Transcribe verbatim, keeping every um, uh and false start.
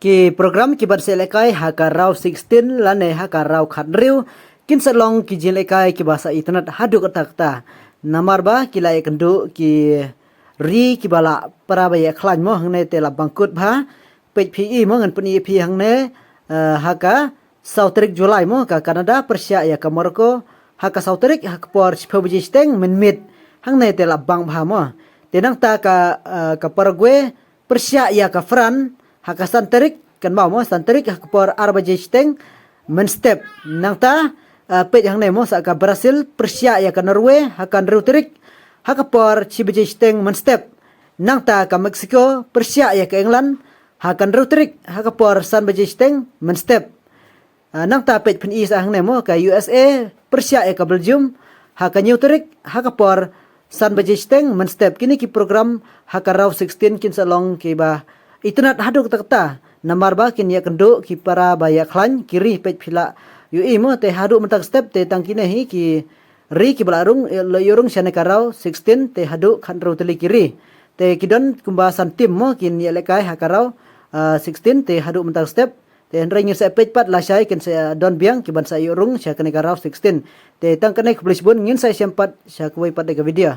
Ki program kiban sa ïalehkai ha ka round sixteen lane ha ka round khathynriew kin sa long ki jingïalehkai kiba sa itynnad haduh katta katta. Namar ba ki la ïakynduh ki ri kiba la para ba ïakhlaiñ mo, hangne te la bangkut bha. Peit phi i mo, ngan pyni phi hangne, eh, ha ka saw tarik July mo, ka Canada pyrshah ïa ka Morocco ha ka saw tarik ha ka por shiphew baje shiteng mynmiet. Hangne te la bang bha mo. Te nangta ka, eh, ka Paraguay pyrshah ïa ka France ha ka san tarik, kynmaw mo, san tarik ha ka por ar baje shiteng mynstep. Nangta, eh, peit hangne mo, sa ka Brazil pyrshah ïa ka Norway ha ka hynriew tarik ha ka por shi baje shiteng mynstep. Nangta ka Mexico pyrshah ïa ka England ha ka hynriew tarik ha ka por san baje shiteng mynstep. Ah, nangta peit phin i sa hangne mo, ka U S A pyrshah ïa ka Belgium ha ka hynñiew tarik ha ka por san baje shiteng mynstep. Kine ki program ha ka round sixteen kin sa long kiba itynnad haduh katta katta. Namar ba kin ïakynduh ki para ba ïakhlaiñ, ki ri, peit phi la ïohi mo, te haduh mynta ka step te tang kine hi ki ri kiba la rung, eh, la ïoh rung shane ka round sixteen te haduh khathynriew tylli ki ri. Te ki don kumba san team mo kin ïalehkai ha ka round, ah, sixteen te haduh mynta ka step. Te hynrei ngin sa peit pat lashai kin sa don biang kiban sa ïoh rung sha kane ka round sixteen. Te tang kane, khublei shibun, ngin sa ïashem pat sha kawei pat de ka video.